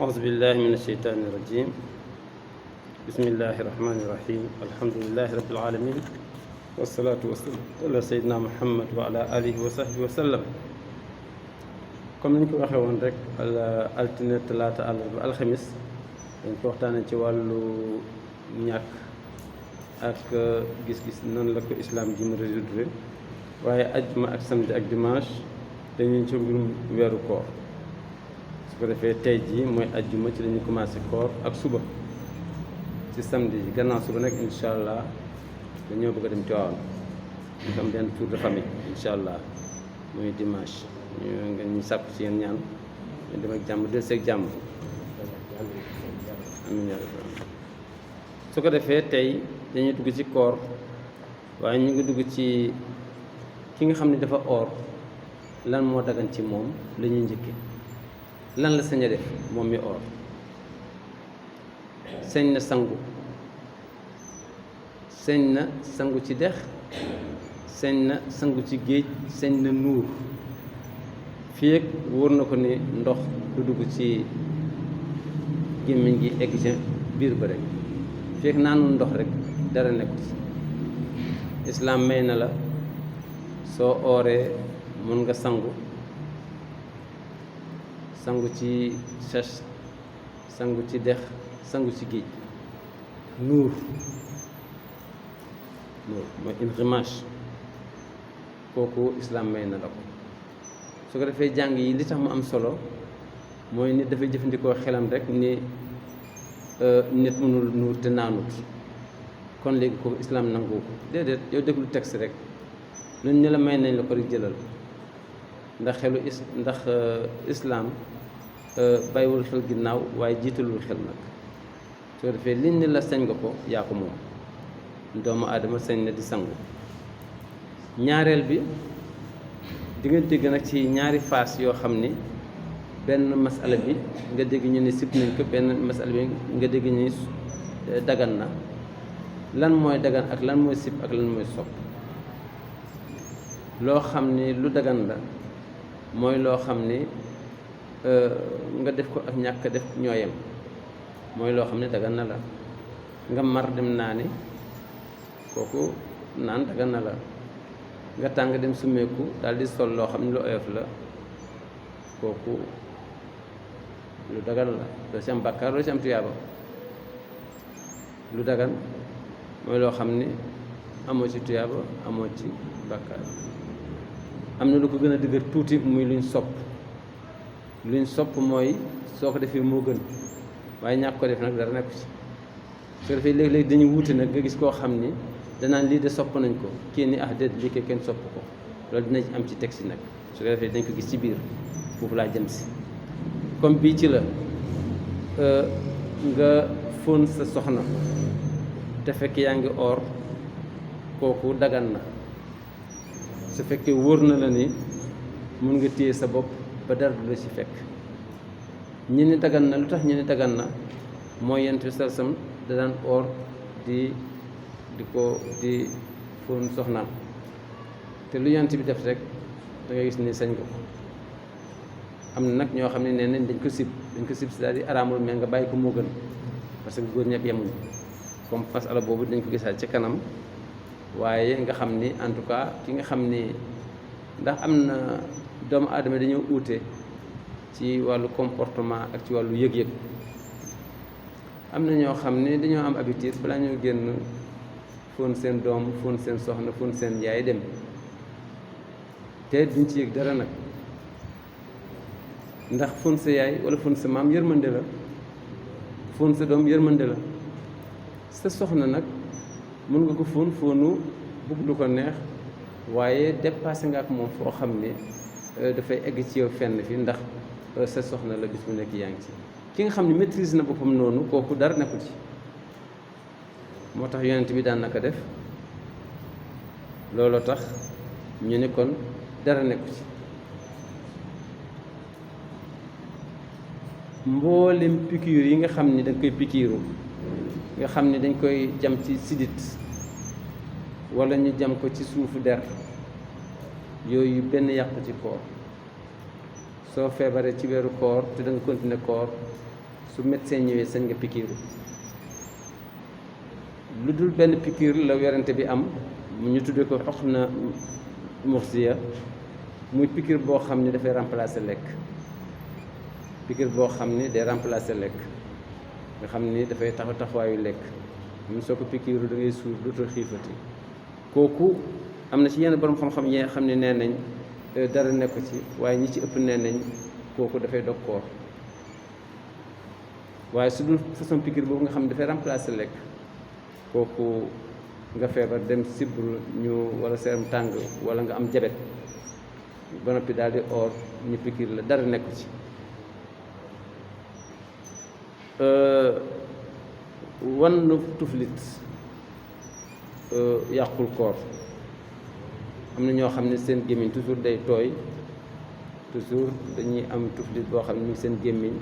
أعوذ بالله من الشيطان الرجيم. بسم الله الرحمن الرحيم. الحمد لله رب العالمين والصلاة والسلام على سيدنا محمد وعلى آله وصحبه وسلم. comme ni ñu ko waxee woon rek altine talaata àllarba alxamis dañ ko waxtaanee ci wàllu ñàkk ak gis-gis nan la ko islam ji mu résoudre waaye ajjuma ak samedi ak dimanche dañuy ci mbirum weeru koor. su ko defee tey jii mooy ajjuma ci lañuy commencé koor ak suba ci samedi yi gannaaw suba nag incha allah dañoo bëgg a dem Tiwaawan ñu am benn tour de famille incha allah muy dimanche ñu sàkku ci yéen ñaan ñu dem ak jàmm del seeg jàmm amiin yaa rabbi. su ko defee tey dañuy dugg ci koor waaye ñu ngi dugg ci ki nga xam ne dafa oor lan moo dagan ci moom la ñuy njëkke lan la sañ a def moom mi oor. sañ na sangu ci dex, sañ na sangu ci géej, sañ na nuur fii ak wóor na ko ni ndox du dugg ci gémmiñ gi egg ca biir ba rek fii ak naanul ndox rek dara nekku ci. islaam may na la soo ooree mën nga sangu ci sach, sangu ci dex, sangu ci géej. nuur mooy inximash kooku islaam may na la ko. su ko defee jàng yi li tax mu am solo mooy nit dafay jëfandikoo xelam rek ni nit mënul nuur te naanut kon léegi kooku islaam nangu ko déedéet yow déglu texte rek luñ ne la may nañ la ko rek jëlal ndax islaam bàyyiwul xel ginnaaw waaye jiitalul xel nag. soo defee liñ ne la sañ nga ko yaa ko moom. doomu aadama sañ na di sangu. ñaareel bi di nga dégg nag ci ñaari phase yoo xam ni benn masala bi nga dégg ñu ne sib nañ ko, benn masala bi nga dégg ñu dagan na. lan mooy dagan ak lan mooy sib ak lan mooy sopp. loo xam ni lu dagan la mooy loo xam ni nga def ko ak ñàkk def ñooyam, mooy loo xam ne dagan na la. nga mar dem naani kooku naan dagan na la. nga tàng dem summeeku daal di sol loo xam ne lu oyof la kooku lu dagan la, doo ci am bàkkaar doo ci am tuyaaba. lu dagan mooy loo xam ni amoo ci tuyaaba amoo ci bàkkaar. am na lu ko gën a dëgër tuuti muy luñ sopp. luñ sopp mooy soo ko defee moo gën waaye ñàkk ko def nag dara nekku ci. soo defee léeg-léeg dañuy wuute nag nga gis koo xam ni danaan lii de sopp nañ ko, kii ni déet lii ke kenn sopp ko. loolu dina am ci texte nag su ko defee dañ ko gis ci biir foofu laa jëm si. comme bii ci la nga fóon sa soxna te fekk yaa ngi oor kooku dagan na su fekkee wóor na la ni mun nga téye sa bopp ba dara du la ci fekk. ñi ni dagan na lu tax ñu ni dagan na mooy yent bi salsam da daan oor di fóon soxnaam te lu yent bi def rek da ngay gis ni sañ ko. am na nag ñoo xam ne nee nañ dañ ko sib c'est-à-dire araamul mais nga bàyyi ko moo gën parce que góor ñëpp yemuñu. comme masala boobu dañ ko gisaat ci kanam waaye nga xam ni en tout cas ki nga xam ni ndax am na doomu aadama dañoo uute ci wàllu comportement ak ci wàllu yëg-yëg. am na ñoo xam ne dañoo am habitude balaa ñoo génn fóon seen doom fóon seen soxna fóon seen yaay dem te duñ ci yëg dara nag ndax fóon sa yaay wala fóon sa maam yërmande la, fóon sa doom yërmande la. sa soxna nag mën nga ko fóonu bugg lu ko neex waaye dépassé nga ak moom foo xam ne dafay egg ci yow fenn fi ndax sa soxna la bis bu nekk yaa ngi ci. ki nga xam ne maîtrise na boppam noonu kooku dara nekkul ci. moo tax yonent bi daan naka def looloo tax ñu ne kon dara nekku ci. mboolem piqûre yi nga xam ni dañ koy piqûru nga xam ni dañ koy jam ci sidit wala ñu jam ko ci suufu der yooyu benn yàqu ci koor. soo feebaree ci weeru koor te da nga continuer koor su médecin ñëwee sañ nga pikiiru. lu dul benn pikiir la werante bi am ñu tuddee ko xoxna mursiya, muy pikiir boo xam ne dafay remplacer lekk. pikiir boo xam ne day remplacer lekk nga xam ni dafay taxawaayu lekk mun soo ko pikiiru da ngay suur dootoo xiifati. kooku am na ci yenn borom xam-xam yi nga xam ne nee nañ dara nekk ci, waaye ñi ci ëpp nee nañ kooku dafay dog koor. waaye su dul façon pikiir boobu nga xam ne dafay remplacer lekk, kooku nga feebar dem sibru ñu wala seeram tàng wala nga am jabet ba noppi daal di oor ñu pikiir la, dara nekku ci. wannu tuflit yàqul koor. am na ñoo xam ne seen gémmiñ toujours day tooy, toujours dañuy am tuflit boo xam ne mu ngi seen gémmiñ.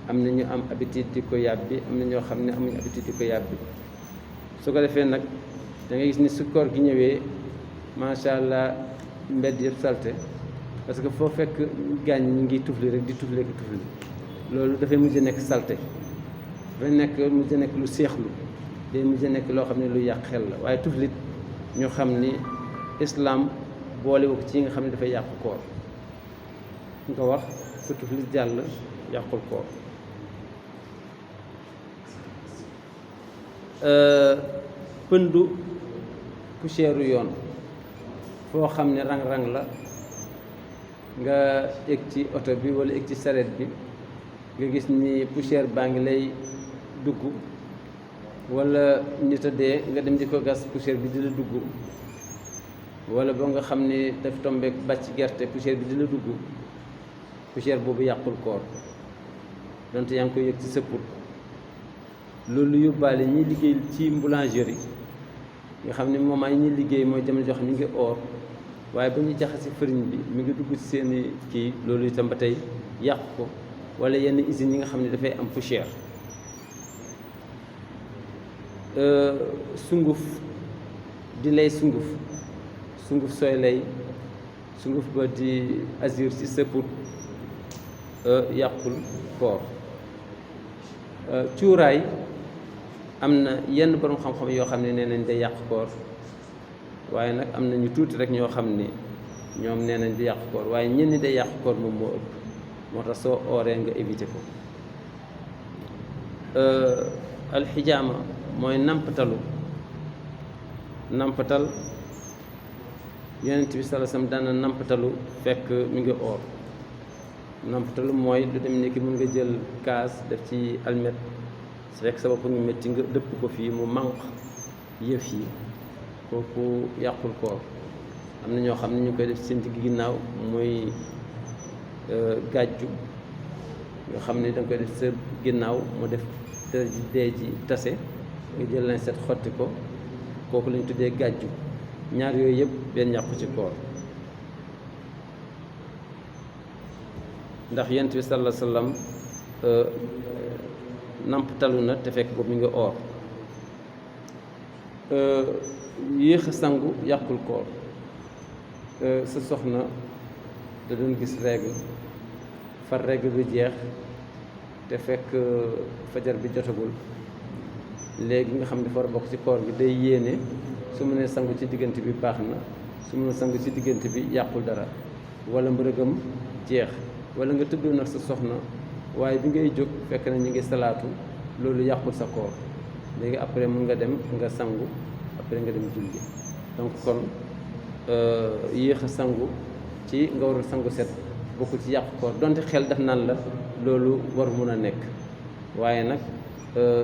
am na ñu am habitude di ko yàbbi, am na ñoo xam ne amuñu habitude di ko yàbbi. su ko defee nag da ngay gis ni su koor gi ñëwee macha allah mbedd yëpp salte, parce que foo fekk gaañ ñi ngi tufli rek di tufli ko tufli. loolu dafay mujj nekk salte, dafay mujj nekk lu seexlu, day mujj nekk loo xam ne lu yàq xel la. waaye tuflit ñu xam ni islam boolewu ko ci yi nga xam ne dafay yàq koor. nga wax sa tuflit jàll yàqul koor. pëndu poussière yoon foo xam ne rang-rang la, nga egg ci oto bi wala egg ci saret bi nga gis ni poussière baa ngi lay dugg, wala ñu tëddee nga dem di ko gas poussière bi di la dugg, wala boo nga xam ne daf tombeek bàcc gerte poussière bi di la dugg. poussière boobu yàqul koor donte yaa ngi koy yëg ci sa put. loolu yóbbaale ñi liggéey ci boulangerie nga xam ne moment yi ñuy liggéey mooy jamono joo xam ne ñu ngi oor, waaye ba ñu jaxase farine bi mi ngi dugg ci seeni kii, loolu itam ba tey yàq ko. wala yenn usines yi nga xam ne dafay am poussière. sunguf di lay sunguf sooy lay sunguf ba di azur ci sa put yàqul koor. cuuraay am na yenn borom xam-xam yoo xam ne nee nañ day yàq koor, waaye nag am na ñu tuuti rek ñoo xam ni ñoom nee nañ di yàq koor, waaye ñenn ñi day yàq koor moom moo ëpp. moo tax soo ooree nga éviter ko. alxijaama mooy nampatal yonent bi sallallahu alayhi wasallam daan na nampatalu fekk mi ngi oor. nampatalu mooy lu dem ni ki mën nga jël kaas def ci almet su fekk sa bopp ngi métti nga dëpp ko fii mu manq yëf yi, kooku yàqul koor. am na ñoo xam ne ñu koy def ci seen digg ginnaaw mooy gàjju nga xam ne da nga koy def sa ginnaaw mu def dee ji tase nga jël lañ set xotti ko, kooku lañ tuddee gàjju. ñaar yooyu yëpp benn yàqu ci koor. ndax yonent bi sallallahu alayhi wasallam namptalu na te fekk boobu mi ngi oor. yéex a sangu yàqul koor. sa soxna da doon gis règle, far règle bi jeex te fekk fajar bi jotagul, léegi nga xam ne dafa war a bokk ci koor gi day yéene su mënee sangu ci diggante bi baax na, su mënee sangu ci diggante bi yàqul dara. wala mbërëgam jeex, wala nga tëddoon nag sa soxna waaye bi ngay jóg fekk na ñu ngi salaatu, loolu yàqul sa koor. léegi après mun nga dem nga sangu, après nga dem julli. donc kon yéex a sangu ci nga war a sangu set bokku ci yàq koor, donte xel daf naan la loolu war mun a nekk, waaye nag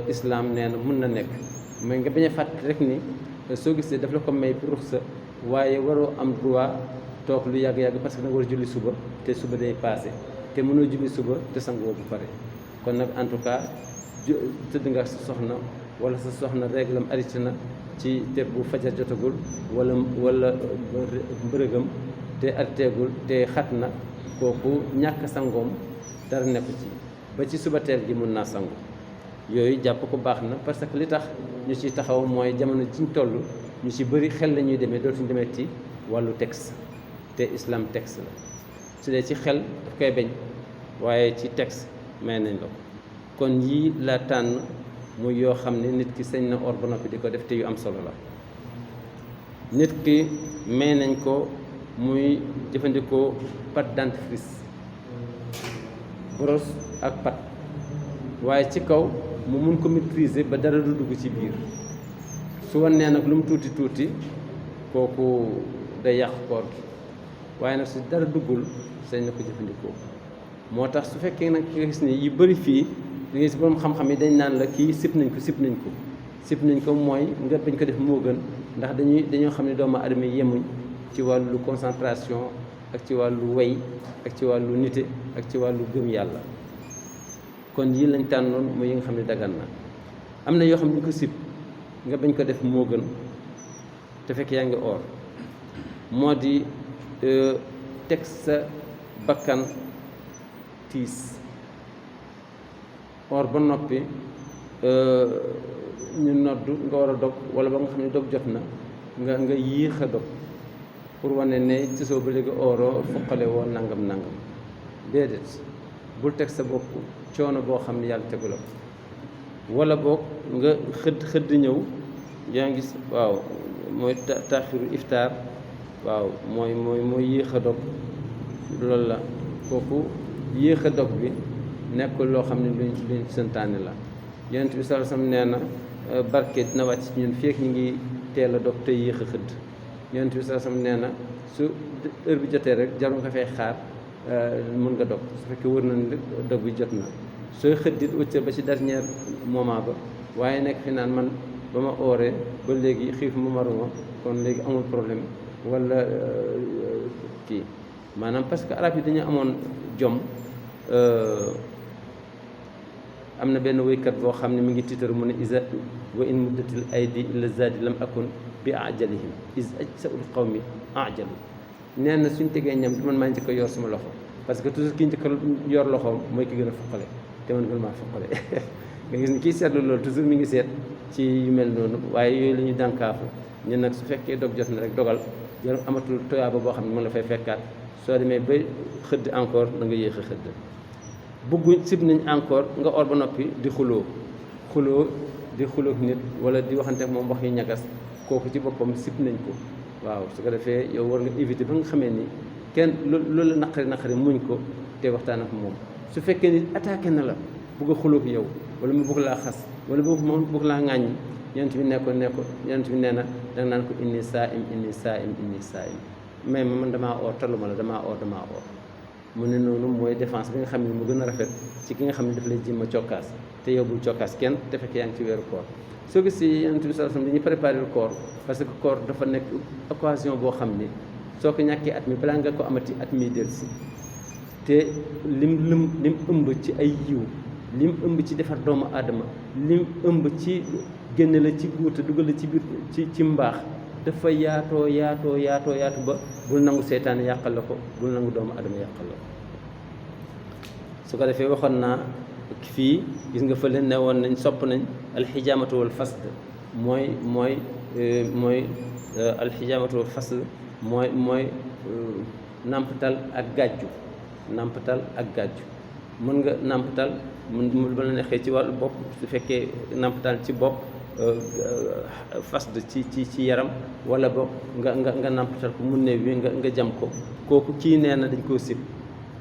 islaam nee na mun na nekk. mais nga bañ a fàtte rek ni soo gisee daf la ko may pour ruxsa, waaye waroo am droit toog lu yàgg-yàgg parce que da nga war a julli suba te suba day passé te mënoo julli suba te sangoo bu pare. kon nag en tout cas tëdd nga sa soxna wala sa soxna réglam arrêté na ci te bu fajar jotagul wala mbërëgam te arrêtéegul te xat na, kooku ñàkk sangoom dara nekku ci, ba ci suba teel gi mun naa sangu. yooyu jàpp ko baax na, parce que li tax ñu ci taxaw mooy jamono jiñ toll ñu ci bëri xel la ñuy demee, dootuñu demee ci wàllu texte, te islam texte la. su dee ci xel daf koy bañ, waaye ci texte may nañ la ko. kon yii la tànn muy yoo xam ne nit ki sañ na or ba noppi di ko def te yu am solo la. nit ki may nañ ko muy jëfandikoo pâte dentifrice brosse ak pâte waaye ci kaw mu mun ko maîtriser ba dara du dugg ci biir. su wan nee nag lu mu tuuti tuuti kooku day yàq koor gi waaye nag su dara duggul sañ na ko jëfandikoo. moo tax su fekkee nag nga gis ni yu bëri fii da ngay gis borom xam-xam yi dañ naan la kii sib nañ ko mooy nga bañ ko def moo gën ndax dañoo xam ne doomu aadama yemuñ ci wàllu concentration ak ci wàllu way ak ci wàllu nite ak ci wàllu gëm yàlla. kon yii lañ tànnoon mooy yi nga xam ne dagan na. am na yoo xam ne ñu ko sib nga bañ ko def moo gën te fekk yaa ngi or moo di teg sa bakkan tiis or ba noppi ñu noddu nga war a dog wala ba nga xam ne dog jot na nga yéex a dog pour wane ne ci soo ba léegi oro fuqale woo nangam déedéet bul teg sa bopp coono boo xam ne yàlla tegu la ko wala boog nga xëdd ñëw yaa ngi gis waaw mooy taaxiru iftaar waaw mooy yéex a dog loolu la kooku yéex a dog bi nekkul loo xam ne luñ santaane la. Yonent bi sallallahu alayhi wasallam nee na barke dina wàcc ci ñun fekk ñu ngi teel a dog te yéex a xëdd. Yonent bi sallallahu alayhi wasallam nee na su heure bi jotee rek jarul nga fay xaar mën nga dog su fekkee wër na ne dog bi jot na sooy xëddit wëcc ba ci dernier moment ba waaye nekk fi naan man ba ma ooree ba léegi xiif ma maruma kon léegi amul problème wala kii maanaam parce que arab yi dañu amoon jom. am na benn woykat boo xam ne mi ngi tiitaru mu ne isa wa in muddatil aydi illa zadi lam akun bi ajalihim is ajsaul qawmi ajalu nee na suñ tegee ñam du man maa njëkk a yor sama loxo parce que toujours kii njëkk a yor loxoom mooy ki gën a foqale te man gën maa foqale nga gis ni kii seetlu loolu toujours mi ngi seet ci yu mel noonu waaye yooyu la ñuy dànkaafu ñun nag su fekkee dog jot na rek dogal jël amatul toyaaba boo xam ne mën la fay fekkaat soo demee ba xëdd encore da nga yéex a xëdd bëgguñ sib nañ encore nga or ba noppi di xuloo nit wala di waxante ak moom wax yu ñagas kooku ci boppam sib nañ ko waaw su ko defee yow war nga éviter ba nga xamee ni kenn loolu la naqari muñ ko te waxtaan ak moom. su fekkee ni attaqué na la bëgg a xuloo ak yow wala mu bëgg laa xas wala bëgg laa ŋàññi yonent bi yonent bi nee na danga naan ko inni saa'im mais man damaa oor taluma la damaa oor mu ne noonu mooy défense bi nga xam ne mu gën a rafet ci ki nga xam ne daf lay jéem a cokkaas te yow bul cokkaas kenn te fekk yaa ngi ci weeru koor. soo gis si Yonent bi sallallahu alayhi wasallam dañuy préparer le koor parce que koor dafa nekk occasion boo xam ni soo ko ñàkkee at mi balaa nga ko amati at mi dellusi te lim ëmb ci ay yiw lim ëmb ci defar doomu aadama lim ëmb ci génne la ci guuta dugal la ci biir ci mbaax dafa yaatoo ba bul nangu seytaane yàqal la ko bul nangu doomu adama yàqal la ko. su ko defee waxoon naa fii gis nga fële ne woon nañ sopp nañ alxijaamatu wal fasd mooy alxijaamatu wal fasd mooy nampatal ak gàjju mën nga nampatal mu la neexee ci wàllu bopp su fekkee nampatal ci bopp fasd ci yaram wala boog nga nampatal ko mu néew bi nga jam ko kooku kii nee na dañ koo sib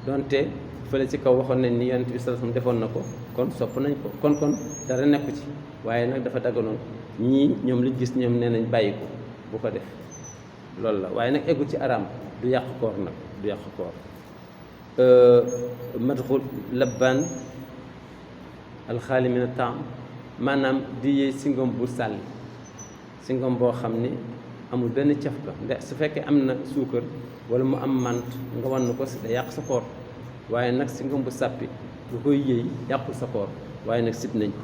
donte fële ci kaw waxoon nañ ni Yonent bi sallallahu alayhi wasallam defoon na ko kon sopp nañ ko kon dara nekku ci waaye nag dafa dagganoon ñii ñoom liñ gis ñoom nee nañ bàyyi ko bu ko def loolu la waaye nag eggu ci araam du yàq koor nag du yàq koor. madxul labbaan alxaali mina taam maanaam di yee singom bu sàlli singom boo xam ni amul benn cafka ndax su fekkee am na suukar wala mu am mant nga wan ko si da yàq sa koor waaye nag singom bu sàppi nga koy yëy yàqul sa koor waaye nag sib nañ ko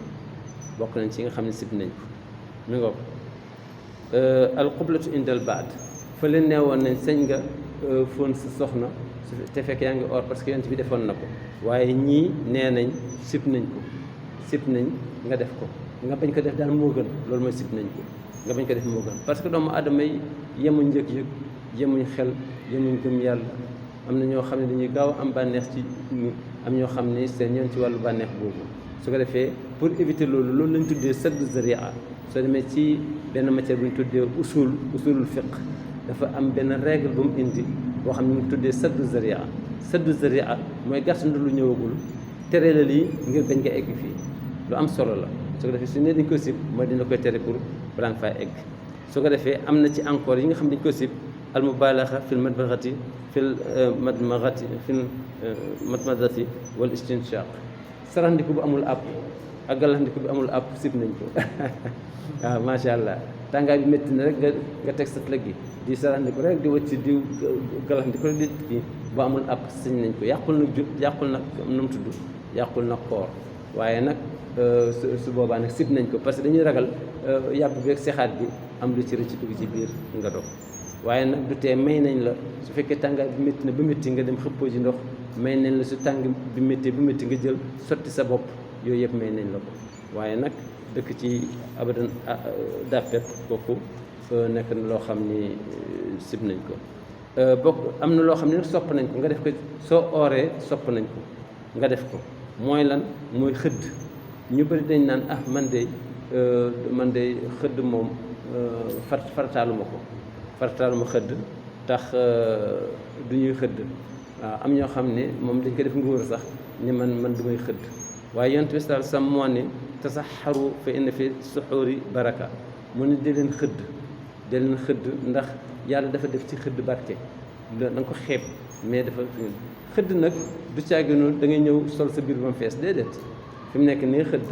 bokk nañ ci nga xam ne sib nañ ko mi nga ko alqublatu indal baad fa leen neewoon nañ sañ nga fóon sa soxna te fekk yaa ngi or parce que Yonent bi defoon na ko waaye ñii nee nañ sib nañ nga def ko nga bañ ko def daal moo gën loolu mooy sib nañ ko nga bañ ko def moo gën parce que doomu aadama yi yemuñ njëg-yëg yemuñ xel yemuñ gëm yàlla am na ñoo xam ne dañuy gaaw am bànneex ci am ñoo xam ne seen ñoon ci wàllu bànneex boobu su ko defee pour éviter loolu lañ tuddee saddu zaria. soo demee ci benn matière bu ñu tuddee usulul fiqh dafa am benn règle bu mu indi boo xam ne mu tuddee saddu zaria mooy gàttandu lu ñëwagul tere la lii ngir bañ nga egg fii lu am solo la su ko defee su ne dañ ko sib mooy dina koy tere pour balaa nga faa egg su ko defee am na ci encore yi nga xam ne dañ ko sib al mubalaxa fil madmaghati wal istinshaq saraxndiku bu amul àpp ak galaxndiku bi amul àpp sib nañ ko waaw macha allah tàngaay bi métti na rek nga teg sa lëg gi di saraxndiku rek di wëcc di galaxndiku rek di kii bu amul àpp sañ nañ ko yàqul nag nu mu tudd yàqul nag koor waaye nag su boobaa nag sib nañ ko parce que dañuy ragal yàpp bi ak sexaat bi am lu ci rëcc dugg ci biir nga dog waaye nag du tee may nañ la su fekkee tàngaay bi métti na ba métti nga dem xëppoo ji ndox may nañ la su tàng bi métti ba métti nga jël sotti sa bopp yooyu yëpp may nañ la ko waaye nag dëkk ci abadan dàppet kooku nekk na loo xam ni sib nañ ko bokk am na loo xam ne nag sopp nañ ko nga def ko soo ooree sopp nañ ko nga def ko mooy lan mooy xëdd ñu bëri dañ naan man de xëdd moom farataaluma xëdd tax du ñuy xëdd waaw am ñoo xam ne moom dañ ko def nguur sax ni man du may xëdd waaye yonent bi sallallahu alayhi wasallam moo ne tasaxaru fa inna fi suxuuri baraka mu ne di leen xëdd ndax yàlla dafa def ci xëdd barke da nga ko xeeb mais dafa xëdd nag du caaginu da ngay ñëw sol sa biir ba mu fees déedéet fi mu nekk nii xëdd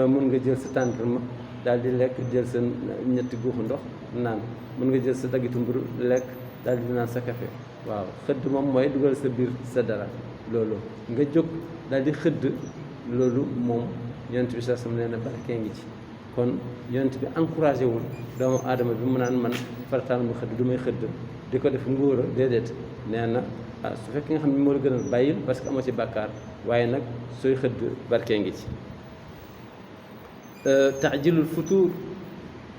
mun nga jël sa tàndarma daal di lekk jël sa ñetti guuxu ndox naan mun nga jël sa daggitu mburu lekk daal di naan sa café waaw xëdd moom mooy dugal sa biir sa dara loolu nga jóg daal di xëdd loolu moom yonent bi sax nee na barke ngi ci kon yonent bi encouragé wul doomu aadama bi mu naan man farataal mu xëdd du may xëdd di ko def ngóora déedéet nee na su fekkee nga xam ne moo la gënal bàyyil parce que amoo ci bàkkaar waaye nag sooy xëdd barke ngi ci taajilul futuur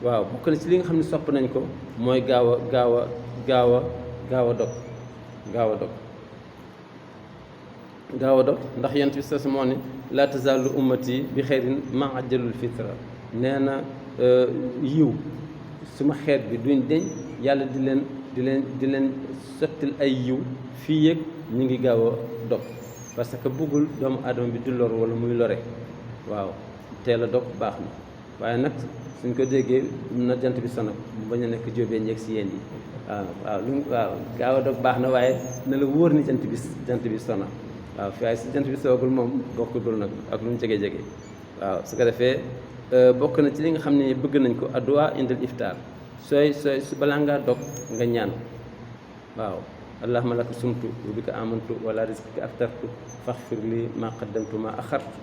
waaw bokk na ci li nga xam ne sopp nañ ko mooy gaaw a dog ndax yonent bi sax moo ne laa tazaalu ummati bi xeyrin ma ajjalul fitra nee na yiw suma xeet bi duñ deñ yàlla di leen sottil ay yiw fii yëg ñu ngi gaaw a dog parce que bëggul doomu aadama bi di lor wala muy lore waaw teel a dog baax na waaye nag suñ ko déggee na jant bi sono mu bañ a nekk jóobee ñeeg si yéen yi waaw gaaw a dog baax na waaye na la wóor ni jant bi sono waaw waaye si jant bi soogul moom bokkul nag ak lu mu jege waaw su ko defee bokk na ci li nga xam ne bëgg nañ ko addu'a indal iftaar sooy su balaa ngaa dog nga ñaan waaw allahumma laka sumtu wa bika amantu wala rizqika aftartu faghfir li ma qaddamtu ma axartu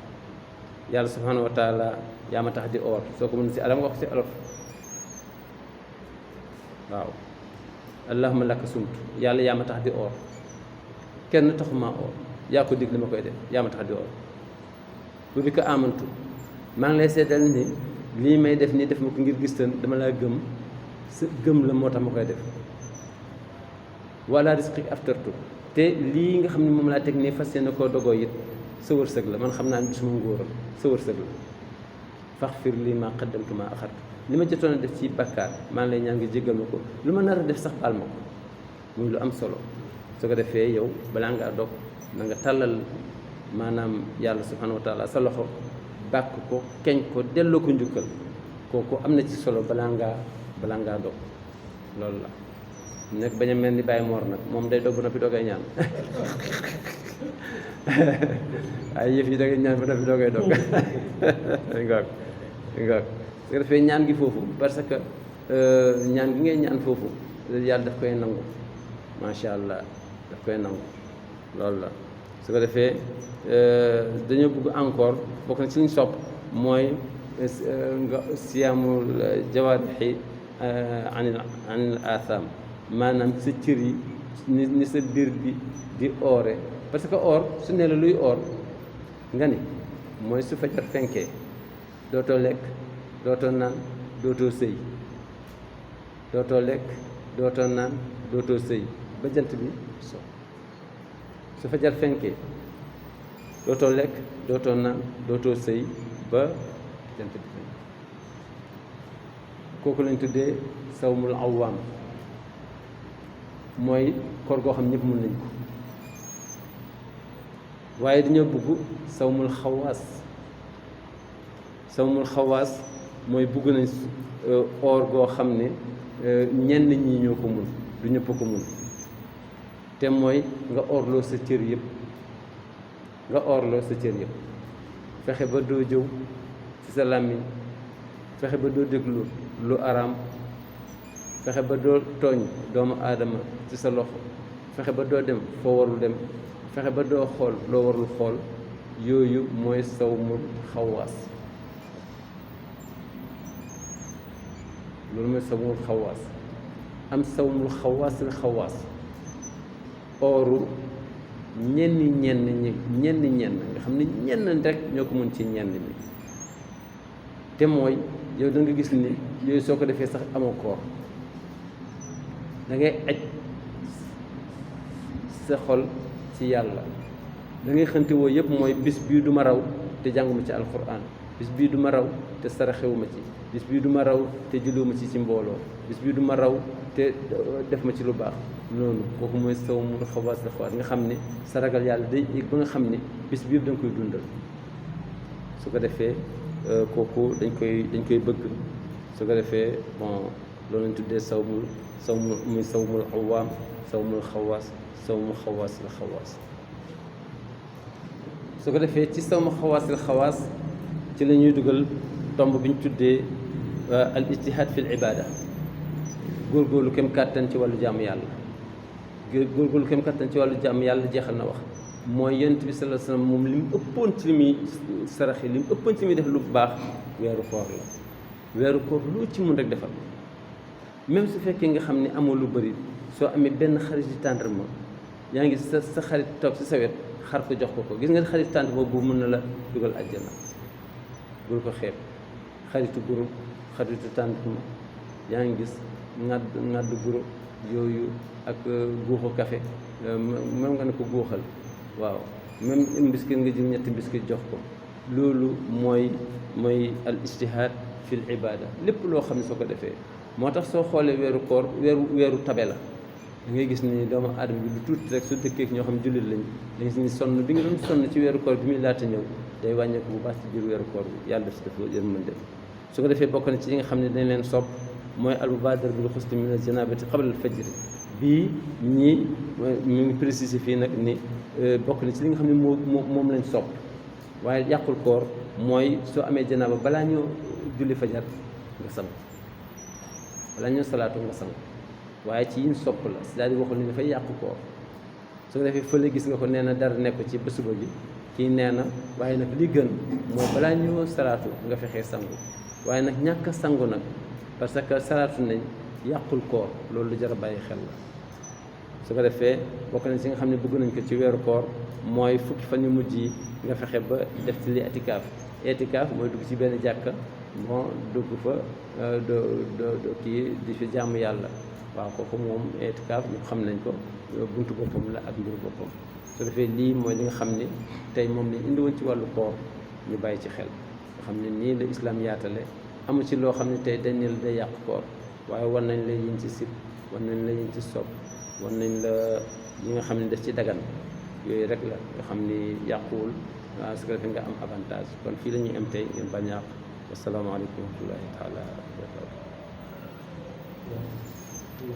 yàlla subhanahu wa taala yaa ma tax di oor soo ko mën si alam nga wax ci olof waaw allahumma laka sumtu yàlla yaa ma tax di oor kenn taxuma oor yaa ko dig li ma koy def yaa ma tax di oor wa bika amantu maa ngi lay seedal ni lii may def nii def ma ko ngir gis tan dama laa gëm sa gëm la moo tax ma koy def wala rizqik aftartu te lii nga xam ne moom laa teg nii fas yéene koo dogoo it sa wërsëg la man xam naa ne du suma ngóoram sa wërsëg la faghfir lii maa qaddamtu maa axartu li ma jotoon a def ci bakkaar maa ngi lay ñaan nga jéggal ma ko lu ma nar a def sax baal ma ko muy lu am solo su ko defee yow balaa ngaa dog na nga tàllal maanaam yàlla subhanahu wa taala sa loxo bàkk ko keñ ko delloo ko njukkal kooku am na ci solo balaa ngaa dog loolu la nag bañ a mel ni Baye Mor nag moom day dog ba noppi doogay ñaan ay yëf yi da ngay ñaan ba noppi doogay dog ngoog su ko defee ñaan gi foofu parce que ñaan gi ngay ñaan foofu yàlla daf koy nangu macha allah daf koy nangu loolu la su ko defee dañoo bëgg encore bokk na ci liñ sopp mooy nga siyaamul jawaarixi anil atham maanaam sa cër yi ni sa biir bi di oore parce que or su ne la luy or nga ni mooy su fajar fenkee dootoo lekk dootoo naan dootoo sëy dootoo lekk dootoo naan dootoo sëy ba jant bi so su fajar fenkee dootoo lekk dootoo naan dootoo sëy ba jant bi fenk kooku lañ tuddee sawmul awaam mooy koor goo xam ñëpp mën nañ ko waaye dañoo bëgg sawmul xawaas mooy bëgg nañ oor goo xam ne ñenn ñi ñoo ko mun du ñëpp ko mun te mooy nga oorloo sa cër yëpp fexe ba doo jëw ci sa làmmiñ fexe ba doo déglu lu araam fexe ba doo tooñ doomu aadama ci sa loxo fexe ba doo dem foo warul dem fexe ba doo xool loo warul xool yooyu mooy sawmul xawaas loolu mooy sawmul xawaas am sawmul xawaas ooru ñenn nga xam ne ñenn rek ñoo ko mën ci ñenn ñi te mooy yow da nga gis ni yooyu soo ko defee sax amoo koor da ngay aj sa xol ci yàlla da ngay xënte woo yëpp mooy bis bii du ma raw te jànguma ci alquran bis bii du ma raw te saraxewuma ci bis bii du ma raw te jëluma ci mbooloo bis bii du ma raw te def ma ci lu baax noonu kooku mooy sawmul xawaas nga xam ne sa ragal yàlla day yëg ba nga xam ne bis bii yëpp da nga koy dundal su ko defee kooku dañ koy bëgg su ko defee bon loolu lañ tuddee sawmul awaam sawmul xawaas su ko defee ci sawmul xawaas ci la ñuy dugal tomb bi ñu tuddee al ijtihaad fi l ibaada góorgóorlu kem kàttan ci wàllu jaamu yàlla jeexal na wax mooy yonent bi sallallahu alayhi wasallam moom li mu ëppoon ci li muy saraxe li mu ëppoon ci li muy def lu baax weeru koor loo ci mun rek defal même su fekkee nga xam ne amoo lu bëri soo amee benn xarit di tàndarma yaa ngi sa xarit toog si sa wet xar ko jox ko gis nga xarit tàndarma boobu mën na la dugal àjjana bul ko xeeb xaritu guro xaritu tàndarma yaa ngi gis ŋàdd guro yooyu ak guuxu café même nga ne ko guuxal waaw même mbiskit nga jël ñetti mbiskit jox ko loolu mooy al ijtihaad fil ibaada lépp loo xam ne soo ko defee moo tax soo xoolee weeru koor weeru tabe la da ngay gis ni doomu aadama bi lu tuuti rek su dëkkeek ñoo xam jullit lañ da ngay gis ni sonn bi nga doon sonn ci weeru koor bi muy laata ñëw day wàññeeku bu baax ci biir weeru koor bi yàlla def si dafa yërmande su ko defee bokk na ci yi nga xam ne dañ leen sopp mooy al mubaadara bil xusli min al janaabati qabla al fajr bii ñii mu ngi précisé fii nag ni bokk na ci li nga xam ne moom lañ sopp waaye yàqul koor mooy soo amee janaaba balaa ñoo julli fajar nga sangu balaa ñoo salaatu nga sangu waaye ci yiñ sopp la c'est-à-dire waxul ni dafay yàqu koor su ko defee fële gis nga ko nee na dara nekk ci ba suba bi kii nee na waaye nag li gën mooy balaa ñoo salaatu nga fexee sangu waaye nag ñàkk a sangu nag parce que salaatu nañ yàqul koor loolu lu jar a bàyyi xel la su ko defee bokk nañ si nga xam ne bëgg nañ ko ci weeru koor mooy fukki fan yu mujj yi nga fexe ba def ci li itikaaf mooy dugg ci benn jàkka bon dugg fa do kii di fi jàmm yàlla waaw kooku moom itikaaf ñu xam nañ ko buntu boppam la ak mbiru boppam su defee lii mooy li nga xam ne tey moom lañ indi woon ci wàllu koor ñu bàyyi ci xel nga xam ne nii la islam yaatale amu ci loo xam ne tey dañ ne la day yàq koor waaye war nañ la yiñ ci sib war nañ la yiñ ci sopp war nañ la yi nga xam ne daf ci dagan yooyu rek la nga xam ni yàquwul waaw su ko defee nga am avantage kon fii la ñuy am tey ngeen bañ a yàq wasalaamaaleykum wa rahmatullahi taala wa barakatu